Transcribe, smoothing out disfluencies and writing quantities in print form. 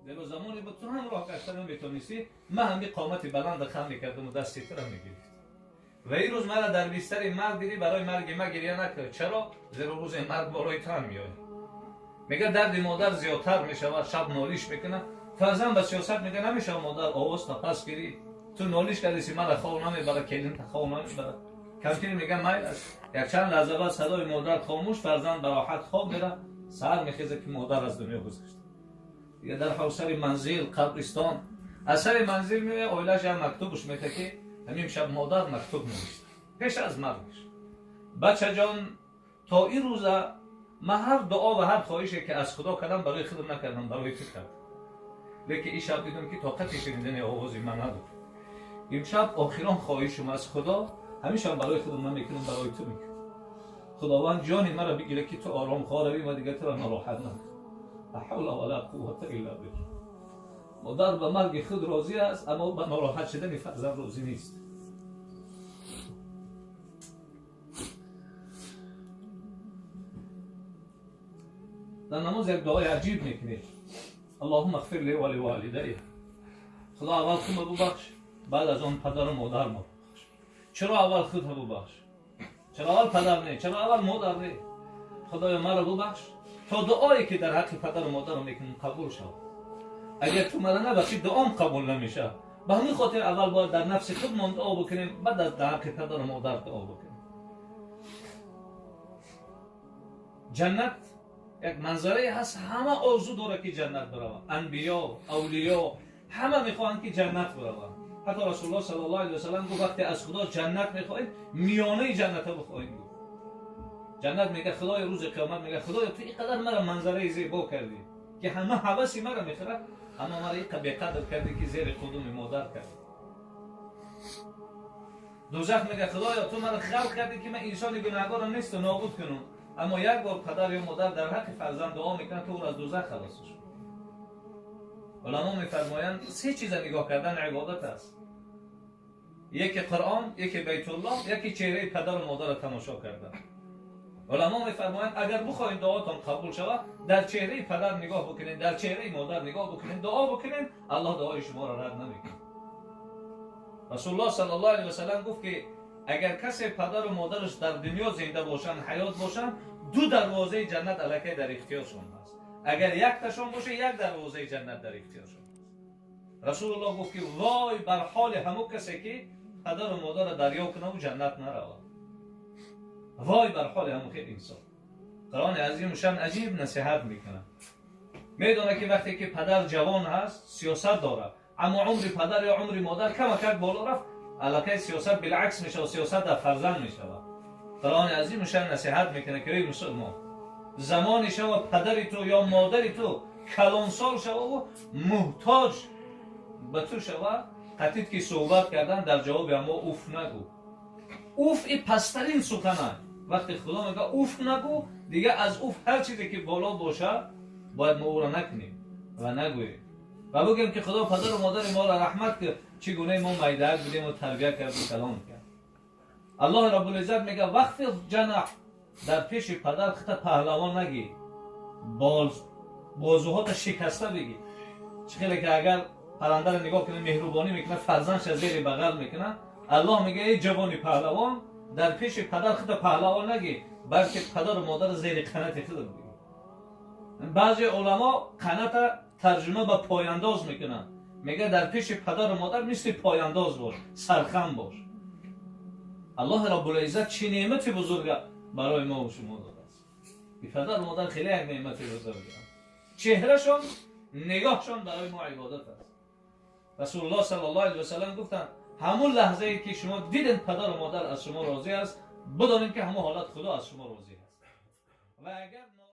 Зеро замоне буд ту ҳам роҳ гашта наметонистӣ, ман ҳами қомати баланд хам мекардам ва дасти тура мегирифт. Ва ин рӯз мара дар бистари марг дидӣ, барои марги ма гиря накард. Чаро? Зеро рӯзи марг болои ту ҳам меояд. Мега дарди модар зиёдтар мешавад, шаб нолиш мекунад. Фарзанд ба сиёсат мега намешавад модар овоз та пас гирӣ. Ту нолиш кардиси мара хов намебарад, келинта хов намебарад. Кампир мега майл аст. Якчанд лаҳза баъд садои модар хомӯш, фарзанд ба роҳат хоб мера, саҳар мехезад ки модар аз дунё гузашта. Дига дар ҳол сари манзил, қабристон. Аз сари манзил меояд, оилааш як мактубаш мета ки ҳамин шаб модар мактуб навишта пеш аз маргаш. Бачаҷон, то ин рӯза ман ҳар дуо ва ҳар хоҳише ки аз Худо кардам барои худам накардам, барои ту кардам. Лекин ин шаб дидам ки тоқати шунидани овози ман надорад. Имшаб охирон хоҳишам аз Худо, ҳамешам барои худам намекунам, барои ту мекунам. Худованд ҷони маро бигирад ки ту ором хоравӣ ва дигар туро нороҳат накунам. Ла ҳавла ва ла қуввата илла биллаҳ. Модар ба марги худ розӣ аст, аммо ба нороҳат шудани фарзанд розӣ нест. Дар намоз як дуои аҷиб мекунед: Аллоҳумма иғфир ли ва ливолидайя. Худо аввал худро бубахш, баъд аз он падару модарро бубахш. Чаро аввал худро бубахш? Чаро аввал падар не? Чаро аввал модар не? Худоё маро бубахш то дуое ки дар ҳаққи падару модарам мекунам қабул шавад. Агар ту маро набахшӣ, дуом қабул намешавад. Ба ҳамин хотир аввал бояд дар нафси худмон дуо бикунем, баъд аз дар ҳаққи падару модар дуо бикунем. Ҷаннат як манзарае ҳаст, ҳама орзу дорад ки ҷаннат бираванд. Анбиё, авлиё ҳама мехоҳанд ки ҷаннат бираванд. Ҳатто Расулуллоҳ саллаллоҳу алайҳи васаллам гуфт: вақте аз Худо ҷаннат мехоҳед, миёнаи ҷанната бихоҳед. Гуфт ҷаннат мега Худои рӯзи қиёмат мега Худоё, ту ин қадар мара манзараи зебо кардӣ ки ҳама ҳаваси мара мехӯрад, аммо мара ин қадар беқадр кардӣ ки зери қудуми модар кардӣ. Дӯзах мега Худоё, ту мара халқ кардӣ ки ман инсони гунаҳгорам несту нобуд кунам, аммо як бор падар ё модар дар ҳаққи фарзанд дуо мекунад, ту ӯро аз дӯзах халосш кун. Уламо мефармоянд се чиза нигоҳ кардан ибодат аст: яке Қуръон, яке Байтуллоҳ, яке чеҳраи падару модарро тамошо кардан. Уламо мефармоянд агар бихоҳед дуотон қабул шавад, дар чеҳраи падар нигоҳ бикунед, дар чеҳраи модар нигоҳ бикунед, дуо бикунед, Аллоҳ дуои шуморо рад намекунад. Расулуллоҳ саллаллоҳу алайҳи васаллам гуфт ки агар касе падару модараш дар дунё зинда бошанд, ҳаёт бошанд, ду дарвозаи ҷаннат аллакай дар ихтиёршон ҳаст. Агар якташон боша, як дарвозаи ҷаннат дар ихтиёршон ҳаст. Расулуллоҳ гуфт ки вой бар ҳоли ҳамон касе ки падару модарро дарё кунаву ҷаннат наравад. Вой бар ҳоли ҳамон хел инсон. Қуръони азимушшан аҷиб насиҳат мекунад. Медонад ки вақте ки падар ҷавон ҳаст, сиёсат дорад, аммо умри падар ё умри модар камакак боло рафт, аллакай сиёсат билакс мешавад, сиёсат дар фарзанд мешавад. Қуръони азимушшан насиҳат мекунад ки эй мусулмон, замоне шава падари ту ё модари ту калонсол шававу муҳтоҷ ба ту шава, қатид ки суҳбат кардан дар ҷавоби аммо уф нагӯ. Уф и пасттарин сухана. Вақте Худо мега уф нагӯ, дига аз уф ҳар чизе ки боло бошад, бояд мо ӯро накунем ва нагӯем ва бигӯем ки Худо падару модари моро раҳмат ки чӣ гунаи мо майдаак будем ва тарбия карду калон кард. Аллоҳи Раббулиззат мега вахфиз ҷанаҳ, дар пеши падар хита паҳлавон нагӣ, бозуҳота шикаста бигӣ. Чӣ хеле ки агар паррандаро нигоҳ кунед, меҳрубонӣ мекунад, фарзандша зери бағал мекунад. Аллоҳ мега эй ҷавони паҳлавон, дар пеши падар хита паҳлавон нагӣ, балки падару модарро зери қанати худат бигӣ. Баъзе уламо қаната тарҷума ба пояндоз мекунанд. Мега дар пеши падару модар мисли пояндоз бош, сархам бош. Аллоҳи Раббулиззат чӣ неъмати бузурга барои мо шумо додааст. И падару модар хеле як неъмати бузург. Чеҳрашон, нигоҳшон барои мо ибодат аст. Расулуллоҳ саллаллоҳу алайҳи васаллам гуфтанд ҳамун лаҳзае ки шумо дидед падару модар аз шумо розӣ аст, бидонед ки ҳамон ҳолат Худо аз шумо розӣ аст. Ва агар